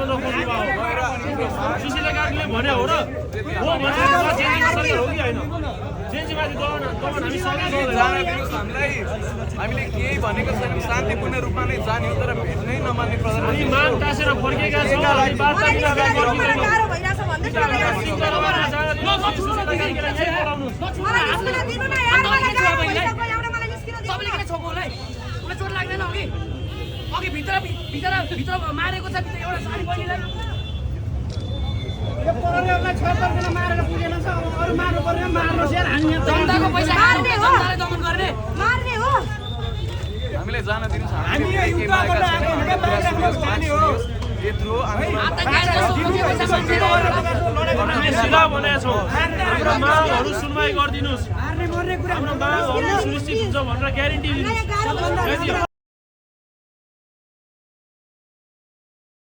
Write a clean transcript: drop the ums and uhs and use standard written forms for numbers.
नखोज्नु भयो सुशीला कार्कीले भन्यो हो र हो भनेर जेएनजी हो कि हैन जेएनजीमाथि दबाउन हामी सक्दैछौँ जान दिनुस् हामीलाई हामीले केही भनेको छैनौँ शान्तिपूर्ण रूपमा नै जाने हो तर भेट्नै नमान्ने प्रधानमन्त्री हामी मान टासेर फर्केका छौँ हामी वार्ता विवाद गर्दैनौँ गाह्रो भइराछ भन्दै तपाईँले किन छोको होला उसलाई चोट लाग्दैन अघि अघि भित्र मारेको छ एउटा सानी बहिनीलाई जनताको पैसा जनताले दमन गर्ने मार्ने हो हामीले जान दिनुस् हामी यत्रो हामी सिधा भनेका छौँ हाम्रो मागहरू सुनवाई गरिदिनुहोस् हाम्रो मागहरू सुनिश्चित हुन्छ भनेर ग्यारेन्टी दिनुहोस्